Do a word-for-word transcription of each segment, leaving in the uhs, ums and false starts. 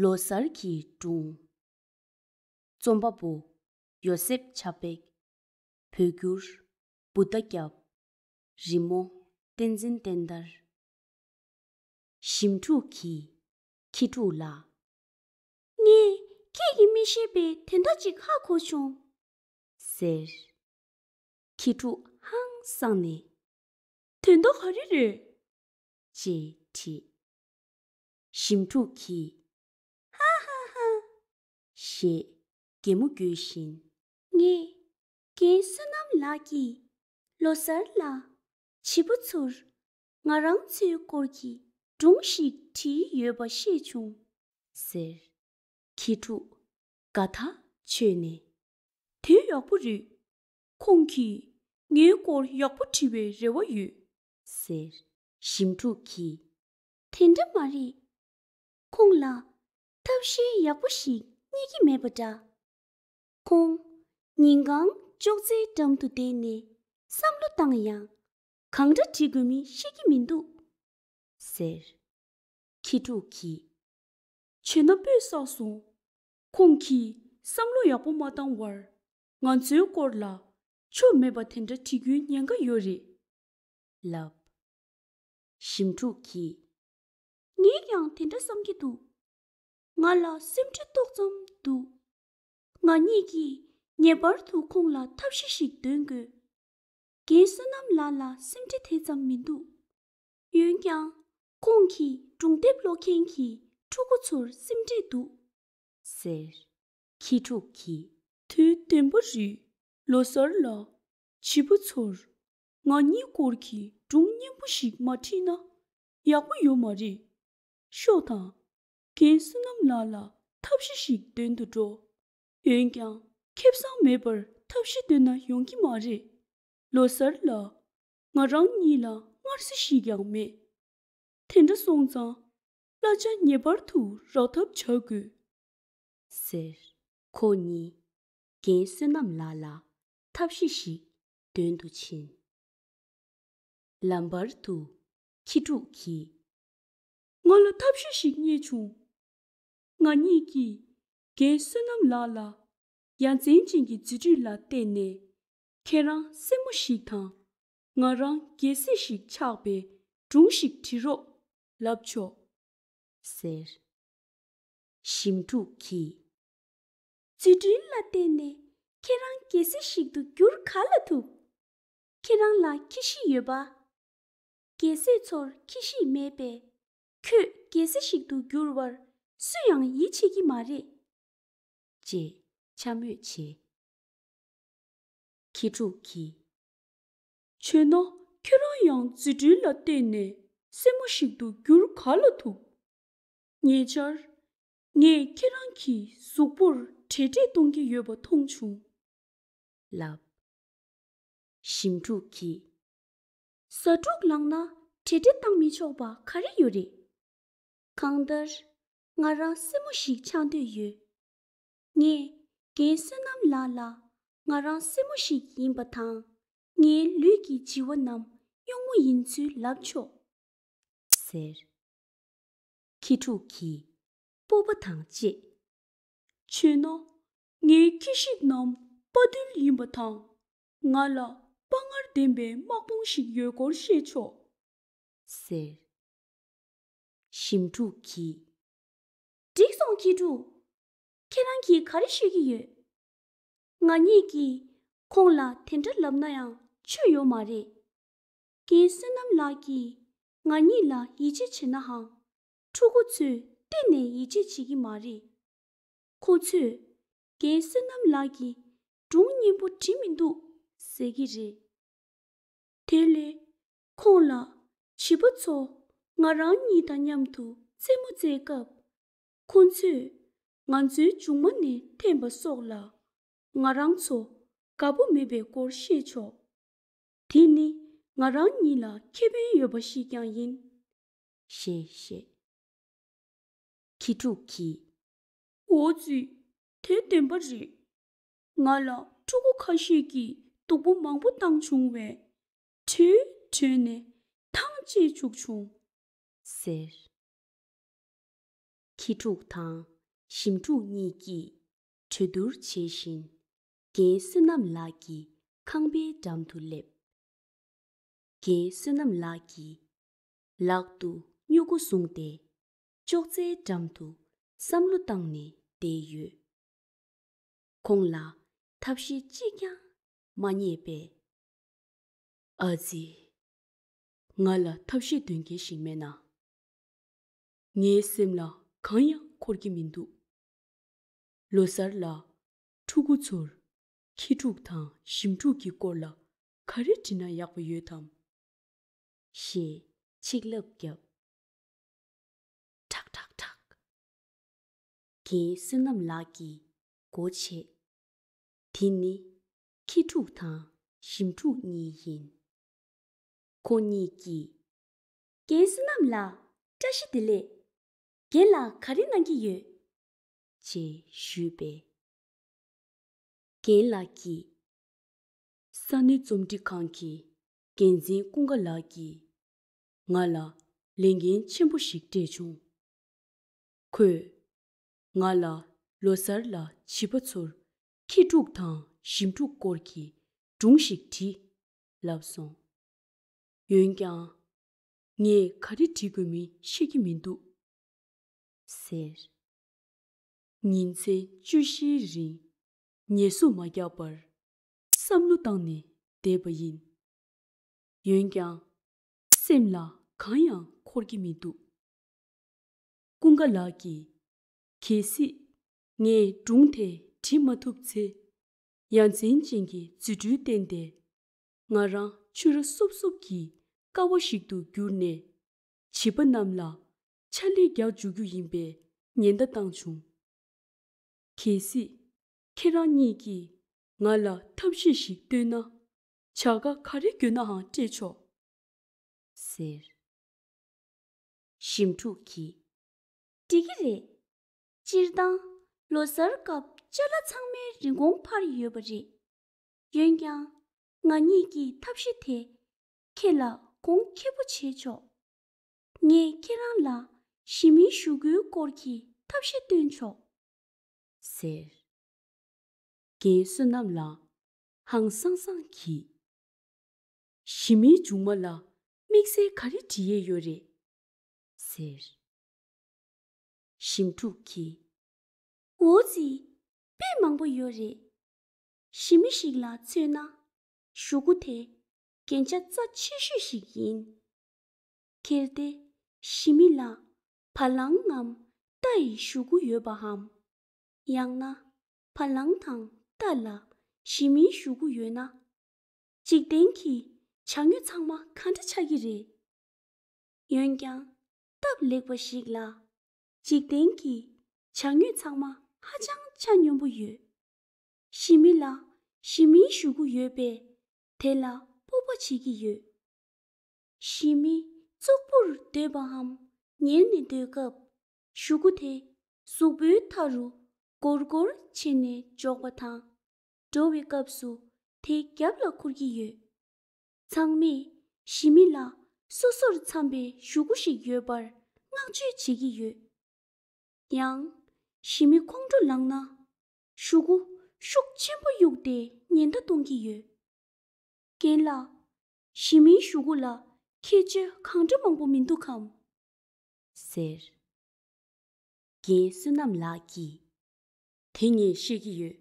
ལོ་གསར་གྱི་སྒྲུང་། རྩོམ་པ་པོ་ཡོ་སེབ་ཆབ་པེག་བོད་བསྒྱུར་བུདྡྷ་སྐྱབས། རི་མོ་བསྟན་འཛིན་བསྟན་དར། ཞིམ་ཕྲུག་གིས་ཁྱི་ཕྲུག་ལ། ངས་ཁྱེད་ཀྱིས་མི་ཤེས་པའི་དོན་དག་ཅིག་ཧ་གོ་བྱུང་། ཟེར། ཁྱི་ཕྲུག་ཧང་སངས་ནས། དོན་དག་ག་རེ་རེད། ཅེས་དྲིས། ཞིམ་ཕྲུག་གིས། ཧ་ཧ་ཧ། ཞེས་གད་མོ་དགོད་བཞིན། ངས་རྒན་བསོད་ནམས་ལགས་ཀྱིས་ལོ་གསར་ལ་བྱིས་པ་ཚོར་ང་རང་ཚོའི་སྐོར་གྱི་སྒྲུང་ཞིག་བྲིས་ཡོད་པ་ཤེས་བྱུང་། ཟེར། ཁྱི་ཕྲུག་དགའ་ཐག་ཆོད་ནས། དེ་ཡག་པོ་རེད། ཁོང་གིས་ངའི་སྐོར་ཡག་པོ་བྲིས་པའི་རེ་བ་ཡོད། ཟེར། ཞིམ་ཕྲུག་གིས། དེ་འདྲ་མ་རེད། ཁོང་ལ་ཐབས་ཤེས་ཡག་པོ་ཞིག་རྙེད་ཀྱི་མེད་པ་འདྲ། ཁོང་ཉིན་གང་ཅོག་ཙེའི་འགྲམ་དུ་བསྡད་ནས་བསམ་བློ་བཏང་ཡང་། གང་འདྲ་བྲིས་དགོས་མིན་ཤེས་ཀྱི་མི་འདུག་ཟེར། ཁྱི་ཕྲུག་གིས། བྱས་ན་དཔེ་བསགས་སོང་། ཁོང་གིས་བསམ་བློ་ཡག་པོ་མ་བཏང་བར། ང་ཚོའི་སྐོར་ལ་ཆོ་མེད་པ་དེ་འདྲ་བྲིས་རྒྱུའི་ཉེན་ཁ་ཡོད་རེད། ལབ། ཞིམ་ཕྲུག་གིས། ངས་ཀྱང་དེ་འདྲ་བསམ་གྱི་འདུག་ང་ལ་སེམས་ཁྲལ་ཏོག་ཙམ་འདུག་ང་གཉིས་ཀྱིས་ངེས་པར་དུ་ཁོང་ལ་ཐབས་ཤེས་ཤིག་འདོན་དགོས། རྒན་བསོད་ནམས་ལགས་ལ་སེམས་ཁྲལ་དེ་ཙམ་མི་འདུག་འོན་ཀྱང་། ཁོང་གིས་སྒྲུང་དེབ་ཀློག་མཁན་གྱི་ཕྲུ་གུ་ཚོར་སེམས་ཁྲལ་འདུག་ཟེར། ཁྱི་ཕྲུག་གིས། དེ་བདེན་པ་རེད། ལོ་གསར་ལ་བྱིས་པ་ཚོར་ང་གཉིས་སྐོར་གྱི་སྒྲུང་སྙན་པོ་ཞིག་མ་བྲིས་ན་ཡག་པོ་ཡོད་མ་རེད། ཤོག་དང་། རྒན་བསོད་ནམས་ལགས་ལ་ཐབས་ཤེས་ཤིག་འདོན་དུ་འགྲོ། འོན་ཀྱང་ཁེ་བཟང་མེད་པར་ཐབས་ཤེས་འདོན་ན་ཡོང་གི་མ་རེད། ལོ་གསར་ལ་ང་རང་གཉིས་ལ་སྔར་ཟས་ཤིག་ཀྱང་མེད། དེ་འདྲ་སོང་ཙང་གླ་ཆ་ངེས་པར་དུ་རག་ཐབས་བྱ་དགོས། ཟེར། ཁོ་གཉིས་རྒན་བསོད་ནམས་ལགས་ལ་ཐབས་ཤེས་ཤིག་འདོན་དུ་ཕྱིན། ལམ་བར་དུ་ཁྱི་ཕྲུག་གིས། ང་ལ་ཐབས་ཤེས་ཤིག་རྙེད་བྱུང་། ང་གཉིས་ཀྱིས་རྒན་བསོད་ནམས་ལགས་ལ་ཡ་མཚན་ཅན་གྱི་རྫུ་འཕྲུལ་ལ་བརྟེན་ནས། ཁྱེད་རང་སེར་མོ་ཞིག་དང་། ང་རང་རྒྱལ་སྲས་ཤིག་ཆགས་པའི་སྒྲུང་ཞིག་བྲིས་རོགས་ལབ་ཆོག་ཟེར། ཞིམ་ཕྲུག་གིས། རྫུ་འཕྲུལ་ལ་བརྟེན་ནས་ཁྱེད་རང་རྒྱལ་སྲས་ཤིག་ཏུ་འགྱུར་ག་ལ་ཐུབ། ཁྱེད་རང་ལ་ཁྱི་ཤི་ཡོད་པ། རྒྱལ་སྲས་ཚོར་ཁྱི་ཤི་མེད་པས། ཁྱོད་རྒྱལ་སྲས་ཤིག་ཏུ་འགྱུར་བར་སུ་ཡང་ཡིད་ཆེས་ཀྱི་མ་རེད། ཅེས་འཕྱ་སྨོད་བྱས། ཁྱི་ཕྲུག་གིས། བྱས་ན་ཁྱོད་རང་ཡང་རྫུ་འཕྲུལ་ལ་བརྟེན་ནས་སེར་མོ་ཞིག་ཏུ་འགྱུར་ག་ལ་ཐུབ། ཉེ་ཆར། ངས་ཁྱེད་རང་གི་གཟུགས་པོར་འབྲས་འབྲས་གཏོང་གི་ཡོད་པ་མཐོང་བྱུང་། ལབ། ཞིམ་ཕྲུག་གིས། ཟ་འབྲུ་ལངས་ན་འབྲས་འབྲས་བཏང་མི་ཆོག་པ་ག་རེ་ཡོད་རེད། གང་ལྟར། ང་རང་སེར་མོ་ཞིག་ཆགས་འདོད་ཡོད། ངས་རྒན་བསོད་ནམས་ལགས་ལ་ང་རང་སེར་མོ་ཞིག་ཡིན་པ་དང་། ངའི་ལུས་ཀྱི་བྱི་བ་རྣམས་གཡོག་མོ་ཡིན་ཚུལ་ལབ་ཆོག་ཟེར། ཁྱི་ཕྲུག་གིས་སྤོབས་པ་དང་བཅས། བྱས་ན། ངའི་ཁྱི་ཤིག་རྣམས་དཔའ་རྟུལ་ཡིན་པ་དང་། ང་ལ་དཔའ་ངར་ལྡན་པའི་དམག་དཔུང་ཞིག་ཡོད་སྐོར་བཤད་ཆོག་ཟེར། ཞིམ་ཕྲུག་གིས། འགྲིག་སོང་ཁྱི་ཕྲུག་ཁྱེད་རང་གིས་ག་རེ་ཤོད་ཀྱི་ཡོད། ང་གཉིས་ཀྱིས་ཁོང་ལ་དེ་འདྲ་ལབ་ན་ཡང་ཆོ་ཡོད་མ་རེད། རྒན་བསོད་ནམས་ལགས་ཀྱིས་ང་གཉིས་ལ་ཡིད་ཆེས་བྱེད་ནའང་། ཕྲུ་གུ་ཚོས་གཏན་ནས་ཡིད་ཆེས་བྱེད་ཀྱི་མ་རེད། ཁོ་ཚོས་རྒན་བསོད་ནམས་ལགས་ཀྱིས་སྒྲུང་སྙན་པོ་བྲིས་མི་འདུག་ཟེར་གྱི་རེད། དེ་ལས་ཁོང་ལ་བྱིས་པ་ཚོ་ང་རང་གཉིས་དང་མཉམ་དུ་རྩེད་མོ་རྩེ་སྐབས། ཁོ་ཚོས་ང་ཚོའི་མཇུག་མ་ནས་འཐེན་པ་སོགས་ལ་ང་རང་ཚོ་དགའ་པོ་མེད་པའི་སྐོར་བཤད་ཆོག་དེ་ནི་ང་རང་གཉིས་ལ་ཁེ་ཕན་ཡོད་པ་ཞིག་ཀྱང་ཡིན། ཞེས་བཤད། ཁྱི་ཕྲུག་གིས། འོ་ཙི། དེ་བདེན་པ་རེད། ང་ལ་ཕྲུ་གུ་ཁ་ཤས་ཀྱིས་སྡུག་པོ་མང་པོ་བཏང་བྱུང་བས། བྲོས་བྲོས་ནས་ཐང་བཅད་བཅུག་བྱུང་། ཟེར། ཁྱི་ཕྲུག་དང་ཞིམ་ཕྲུག་གཉིས་ཀྱིས་གྲོས་བསྡུར་བྱེད་བཞིན། རྒན་བསོད་ནམས་ལགས་ཀྱི་ཁང་པའི་འགྲམ་དུ་སླེབས། རྒན་བསོད་ནམས་ལགས་ཀྱིས་ལག་ཏུ་སྨྱུ་གུ་བཟུང་སྟེ། ཅོག་ཙེའི་འགྲམ་དུ་བསམ་བློ་བཏང་ནས་བསྡད་ཡོད། ཁོང་ལ་ཐབས་ཤེས་གཅིག་ཀྱང་མ་རྙེད་པས། ཨ་ཙི། ང་ལ་ཐབས་ཤེས་འདོན་མཁན་ཞིག་མེད་ན། ངའི་སེམས་ལ་གང་ཡང་འཁོར་གྱི་མི་འདུག་ལོ་གསར་ལ་ཕྲུ་གུ་ཚོར་ཁྱི་ཕྲུག་དང་ཞིམ་ཕྲུག་གི་སྐོར་ལ་ག་རེ་བྲིས་ན་ཡག་པོ་ཡོད་དམ། ཞེས་ཆིག་ལབ་བརྒྱབ། ཁྲག་ཁྲག་ཁྲག་རྒན་བསོད་ནམས་ལགས་ཀྱིས་སྒོ་ཕྱེ། དེ་ནི་ཁྱི་ཕྲུག་དང་ཞིམ་ཕྲུག་གཉིས་ཡིན། ཁོ་གཉིས་ཀྱིས། རྒན་བསོད་ནམས་ལགས། བཀྲ་ཤིས་བདེ་ལེགས། རྒན་ལགས་ག་རེ་གནང་གི་ཡོད། ཅེས་ཞུས་པས། རྒན་ལགས་ཀྱིས། ས་གནས་རྩོམ་སྒྲིག་ཁང་གི་འགན་འཛིན་ཀུན་དགའ་ལགས་ཀྱིས་ང་ལ་ལས་འགན་ཆེན་པོ་ཞིག་སྤྲད་བྱུང་། ཁོས་ང་ལ་ལོ་གསར་ལ་བྱིས་པ་ཚོར་ཁྱི་ཕྲུག་དང་ཞིམ་ཕྲུག་སྐོར་གྱི་སྒྲུང་ཞིག་བྲིས་ལབ་སོང་། འོན་ཀྱང་། ངས་ག་རེ་བྲིས་དགོས་མིན་ཤེས་ཀྱི་མི་འདུག་ཟེར། ཉིན་མཚན་བཅུ་བཞིའི་རིང་ཉལ་ཟུག་མ་རྒྱག་པར་བསམ་བློ་བཏང་ནས་བསྡད་པ་ཡིན། འོན་ཀྱང་། སེམས་ལ་གང་ཡང་འཁོར་གྱི་མི་འདུག་ཀུན་དགའ་ལགས་ཀྱིས། གལ་སྲིད་ངས་སྒྲུང་དེ་བྲིས་མ་ཐུབ་ཚེ། ཡ་མཚན་ཅན་གྱི་རྫུ་འཕྲུལ་བསྟན་ཏེ། ང་རང་ཕྱུ་ར་སུབ་སུབ་ཀྱི་ཀ་བ་ཞིག་ཏུ་གྱུར་ནས། བྱིས་པ་རྣམས་ལ་ཕྱག་ལས་རྒྱག་འཇུག་རྒྱུ་ཡིན་པའི་ཉེན་བརྡ་བཏང་བྱུང་། གལ་སྲིད་ཁྱེད་རང་གཉིས་ཀྱིས་ང་ལ་ཐབས་ཤེས་ཤིག་སྟོན་ན། བྱ་དགའ་ག་རེ་དགོས་ནའང་སྤྲད་ཆོག་ཟེར། ཞིམ་ཕྲུག་གིས། འགྲིག་གི་རེད། སྤྱིར་བཏང་ལོ་གསར་སྐབས་ཅ་ལག་ཚང་མའི་རིན་གོང་འཕར་ཡོད་པ་རེད། འོན་ཀྱང་། ང་གཉིས་ཀྱི་ཐབས་ཤེས་དེ་ཁྱེད་ལ་གོང་ཁེ་པོ་བྱས་ཆོག་ངས་ཁྱེད་རང་ལ་ཞི་མིའི་ཞུ་སྐུལ་སྐོར་གྱི་ཐབས་ཤེས་སྟོན་ཆོག་ཟེར། རྒན་བསོད་ནམས་ལགས་ཧང་སང་སང་གིས། ཞི་མིའི་མཇུག་མ་ལ་དམིགས་བསལ་ག་རེ་བྲིས་ཡས་ཡོད་རེད། ཟེར། ཞིམ་ཕྲུག་གིས། འོ་ཙི། དཔེ་མང་པོ་ཡོད་རེད། ཞི་མི་ཞིག་ལ་མཚོན་ན། ཞུ་སྐུལ་དེ་རྒྱན་ཆ་རྩ་ཆེ་ཤོས་ཤིག་ཡིན། གལ་ཏེ་ཞི་མི་ལ་བ་ལང་ངམ་རྟ་ཡི་ཞུ་སྐུལ་ཡོད་པའམ། ཡང་ན་བ་ལང་དང་རྟ་ལ་ཞི་མིའི་ཞུ་སྐུལ་ཡོད་ན། འཇིག་རྟེན་གྱི་བྱ་དངོས་ཚང་མ་ག་འདྲ་ཆགས་ཀྱི་རེད། འོན་ཀྱང་སྟབས་ལེགས་པ་ཞིག་ལ། འཇིག་རྟེན་གྱི་བྱ་དངོས་ཚང་མ་ཧ་ཅང་ཆ་སྙོམས་པོ་ཡོད། ཞི་མི་ལ་ཞི་མིའི་ཞུ་སྐུལ་ཡོད་པས་དེ་ལ་སྤོབས་པ་བྱེད་ཀྱི་ཡོད། ཞི་མི་ཙོག་པུར་སྡོད་པའམ་ཉལ་ནས་སྡོད་སྐབས་ཞུ་སྐུལ་དེ་གཟུགས་པོའི་མཐའ་རུ་སྒོར་སྒོར་བྱས་ནས་འཇོག་པ་དང་། འགྲོ་བའི་སྐབས་སུ་དེ་རྒྱབ་ལ་འཁུར་གྱི་ཡོད། ཚང་མས་ཞི་མི་ལ་སོ་སོར་འཚམ་པའི་ཞུ་སྐུལ་ཞིག་ཡོད་པར་བསྔགས་བརྗོད་བྱེད་ཀྱི་ཡོད། ཡང་། ཞི་མི་ཁོང་ཁྲོ་ལངས་ན། ཞུ་སྐུལ་ཤུགས་ཆེན་པོ་གཡུགས་ཏེ་ཉེན་བརྡ་གཏོང་གི་ཡོད། རྒན་ལགས། ཞི་མིའི་ཞུ་སྐུལ་ལ་ཁྱད་ཆོས་གང་འདྲ་མང་པོ་མི་འདུག་གམ། ཟེར། རྒན་བསོད་ནམས་ལགས་ཀྱིས། དེ་ངས་ཤེས་ཀྱི་ཡོད།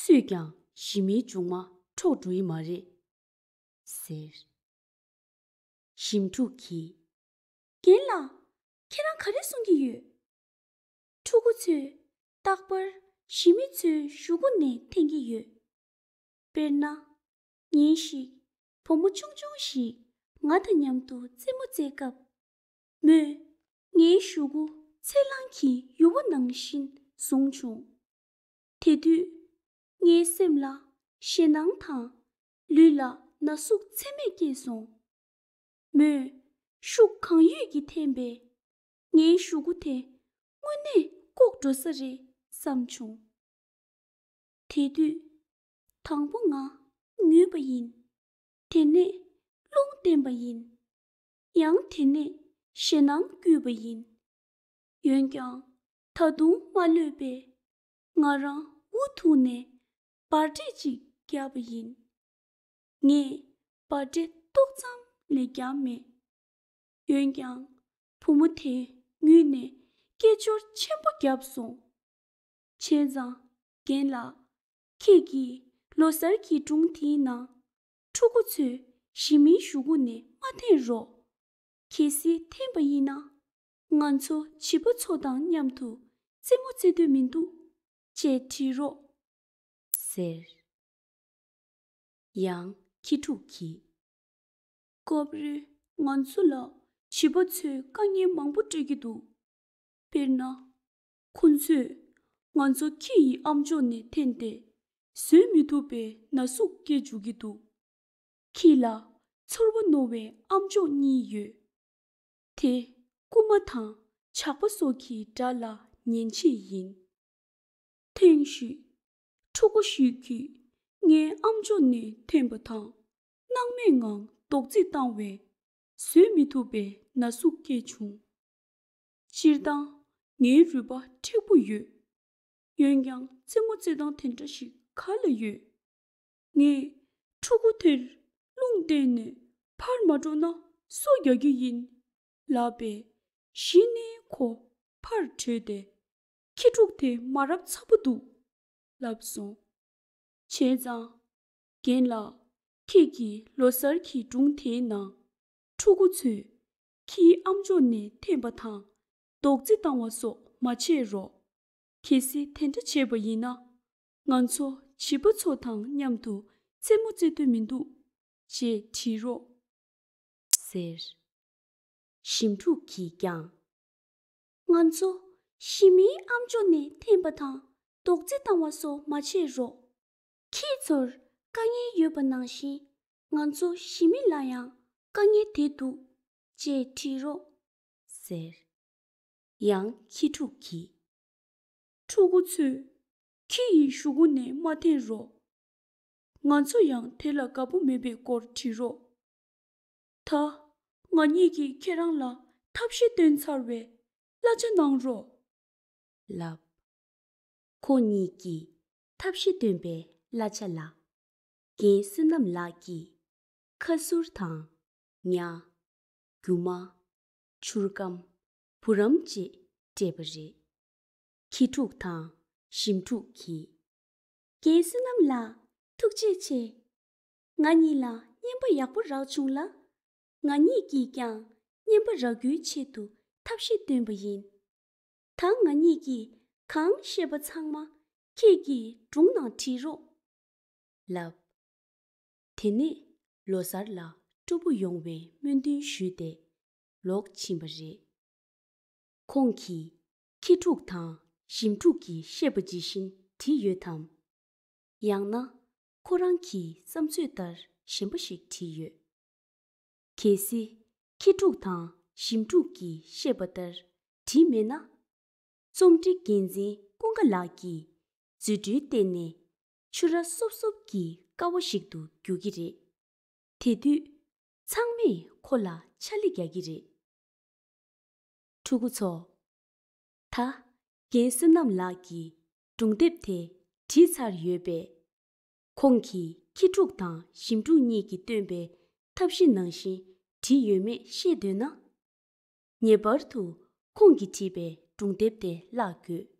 སུས་ཀྱང་ཞི་མིའི་མཇུག་མ་འཕྲོག་འགྲོ་ཡི་མ་རེད། ཟེར། ཞིམ་ཕྲུག་གིས། རྒན་ལགས། ཁྱེད་རང་ག་རེ་གསུང་གི་ཡོད། ཕྲུ་གུ་ཚོས་རྟག་པར་ཞི་མི་ཚོའི་ཞུ་སྐུལ་ནས་འཐེན་གྱི་ཡོད། དཔེར་ན། ཉིན་ཞིག་བུ་མོ་ཆུང་ཆུང་ཞིག་ང་དང་མཉམ་དུ་རྩེད་མོ་རྩེ་སྐབས། མོས་ངའི་ཞུ་སྐུལ་ཚེར་ལང་གི་ཡུ་བ་ནང་བཞིན་བཟུང་བྱུང་། དེ་དུས་ངའི་སེམས་ལ་ཞེད་སྣང་དང་ལུས་ལ་ན་ཟུག་ཚད་མེད་སྐྱེས་སོང་། མོས་ཤུགས་གང་ཡོད་ཀྱིས་འཐེན་པས། ངའི་ཞུ་སྐུལ་དེ་དངོས་གནས་ལྐོག་འགྲོ་ས་རེད་བསམ་བྱུང་། དེ་དུས་དང་པོ་ང་ངུས་པ་ཡིན། དེ་ནས་རླུང་བསྟན་པ་ཡིན། ཡང་དེ་ནས་ཞེད་སྣང་བསྐུལ་བ་ཡིན། འོན་ཀྱང་ད་དུང་མ་ལྷོད་པས། ང་རང་འུ་ཐུག་ནས་འབར་འདྲེ་ཅིག་བརྒྱབ་པ་ཡིན། ངས་འབར་འདྲེ་ཏོག་ཙམ་ལས་བརྒྱབ་མེད། འོན་ཀྱང་བུ་མོ་དེའི་ངུས་ནས་སྐད་ཅོར་ཆེན་པོ་བརྒྱབ་སོང་། བྱས་ཙང་རྒན་ལགས། ཁྱེད་ཀྱིས་ལོ་གསར་གྱི་སྒྲུང་དེའི་ནང་ཕྲུ་གུ་ཚོས་ཞི་མིའི་གཞུག་གུ་ནས་མ་འཐེན་རོགས། གལ་སྲིད་འཐེན་པ་ཡིན་ན། ང་ཚོ་བྱིས་པ་ཚོ་དང་མཉམ་དུ་རྩེད་མོ་རྩེ་འདོད་མི་འདུག་ཅེས་དྲིས་རོགས། ཟེར། ཡང་ཁྱི་ཕྲུག་གིས། སྐབས་རེ་ང་ཚོ་ལ་བྱིས་པ་ཚོས་དཀའ་ངལ་མང་པོ་སྤྲད་ཀྱི་འདུག་དཔེར་ན། ཁོ་ཚོས་ང་ཚོ་ཁྱི་ཡི་ཨམ་ཅོག་ནས་འཐེན་ཏེ་བཟོད་མི་ཐུབ་པའི་ན་ཟུག་སྐྱེ་འཇུག་གི་འདུག་ཁྱི་ལ་ཚོར་བ་རྣོ་བའི་ཨམ་ཅོག་གཉིས་ཡོད། དེ་རྐུན་མ་དང་ཇག་པ་སོགས་ཀྱི་དགྲ་ལ་ཉེན་ཆེ་ཡིན། ཐེངས་ཤིག་ཕྲུ་གུ་ཞིག་གིས་ངའི་ཨམ་ཅོག་ནས་འཐེན་པ་དང་། སྣང་མེད་ངང་རྡོག་རྫིས་བཏང་བས། བཟོད་མི་ཐུབ་པའི་ན་ཟུག་སྐྱེས་བྱུང་། སྤྱིར་བཏང་ངའི་རུས་པ་མཁྲེགས་པོ་ཡོད། འོན་ཀྱང་རྩེད་མོ་རྩེ་སྟངས་དེ་འདྲ་ཞིག་ག་ལ་ཡོད། ངས་ཕྲུ་གུ་དེར་རླུང་བསྟན་ནས་ཕར་མ་འགྲོ་ན་སོ་རྒྱག་རྒྱུ་ཡིན། ལབ་པས། གཞི་ནས་ཁོ་ཕར་བྲོས་ཏེ། ཁྱི་ཕྲུག་དེ་མ་རབས་ཚ་པོ་འདུག་ལབ་སོང་། བྱས་ཙང་། རྒན་ལགས། ཁྱེད་ཀྱིས་ལོ་གསར་གྱི་སྒྲུང་དེའི་ནང་། ཕྲུ་གུ་ཚོས་ཁྱིའི་ཨམ་ཅོག་ནས་འཐེན་པ་དང་། རྡོག་རྫིས་བཏང་བ་སོགས་མ་བྱེད་རོགས། གལ་སྲིད་དེ་འདྲ་བྱས་པ་ཡིན་ན། ང་ཚོ་བྱིས་པ་ཚོ་དང་མཉམ་དུ་རྩེད་མོ་རྩེ་འདོད་མི་འདུག་ཅེས་དྲིས་རོགས། ཟེར། ཞིམ་ཕྲུག་གིས་ཀྱང་། ང་ཚོ་ཞི་མིའི་ཨམ་ཅོག་ནས་འཐེན་པ་དང་རྡོག་རྫིས་བཏང་བ་སོགས་མ་བྱེད་རོགས། ཁྱེད་ཚོར་དཀའ་ངལ་ཡོད་པ་ནང་བཞིན། ང་ཚོ་ཞི་མི་ལ་ཡང་དཀའ་ངལ་དེ་འདུག་ཅེས་དྲིས་རོགས། ཟེར། ཡང་ཁྱི་ཕྲུག་གིས། ཕྲུ་གུ་ཚོས་ཁྱི་ཡི་གཞུག་གུ་ནས་མ་འཐེན་རོགས། ང་ཚོ་ཡང་དེ་ལ་དགའ་པོ་མེད་པའི་སྐོར་དྲིས་རོགས། ད་ང་གཉིས་ཀྱིས་ཁྱེད་རང་ལ་ཐབས་ཤེས་བཏོན་ཚར་བས་གླ་ཆ་གནང་རོགས། ལབ། ཁོ་གཉིས་ཀྱིས་ཐབས་ཤེས་བཏོན་པའི་གླ་ཆ་ལ། རྒན་བསོད་ནམས་ལགས་ཀྱིས་ཁ་ཟུར་དང་། ཉ། རྒྱུ་མ། ཆུར་སྐམ། བུ་རམ་བཅས་སྤྲད་པ་རེད། ཁྱི་ཕྲུག་དང་ཞིམ་ཕྲུག་གིས། རྒན་བསོད་ནམས་ལགས། ཐུགས་རྗེ་ཆེ། ང་གཉིས་ལ་རྔན་པ་ཡག་པོ་རག་བྱུང་ལ། ང་གཉིས་ཀྱིས་ཀྱང་རྔན་པ་རག་རྒྱུའི་ཆེད་དུ་ཐབས་ཤེས་བཏོན་པ་ཡིན། ད་ང་གཉིས་ཀྱིས་གང་བཤད་པ་ཚང་མ་ཁྱེད་ཀྱིས་སྒྲུང་ནང་བྲིས་རོགས། ལབ། དེ་ནས་ལོ་གསར་ལ་སྤྲོ་པོ་ཡོང་བའི་སྨོན་འདུན་ཞུས་ཏེ་ལོག་ཕྱིན་པ་རེད། ཁོང་གིས་ཁྱི་ཕྲུག་དང་ཞིམ་ཕྲུག་གིས་བཤད་པ་ཇི་བཞིན་བྲིས་ཡོད་དམ། ཡང་ན་ཁོ་རང་གི་བསམ་ཚོད་ལྟར་གཞན་པ་ཞིག་བྲིས་ཡོད། གལ་སྲིད་ཁྱི་ཕྲུག་དང་ཞིམ་ཕྲུག་གིས་བཤད་པ་ལྟར་བྲིས་མེད་ན། རྩོམ་སྒྲིག་འགན་འཛིན་ཀུན་དགའ་ལགས་ཀྱིས་རྫུ་འཕྲུལ་བསྟན་ནས་ཆུ་ར་སོབ་སོབ་ཀྱི་ཀ་བ་ཞིག་ཏུ་འགྱུར་གྱི་རེད། དེ་དུས་ཚང་མས་ཁོ་ལ་ཕྱག་ལས་རྒྱག་གི་རེད། ཕྲུ་གུ་ཚོ། ད་རྒན་བསོད་ནམས་ལགས་ཀྱིས་སྒྲུང་དེབ་དེ་བྲིས་ཚར་ཡོད་པས། ཁོང་གིས་ཁྱི་ཕྲུག་དང་ཞིམ་ཕྲུག་གཉིས་ཀྱིས་བཏོན་པའི་ཐབས་ཤེས་ནང་བཞིན་བྲིས་ཡོད་མེད་ཤེས་འདོད་ན། ངེས་པར་དུ་ཁོང་གིས་བྲིས་པའི་སྒྲུང་དེབ་དེ་བཀླག་དགོས།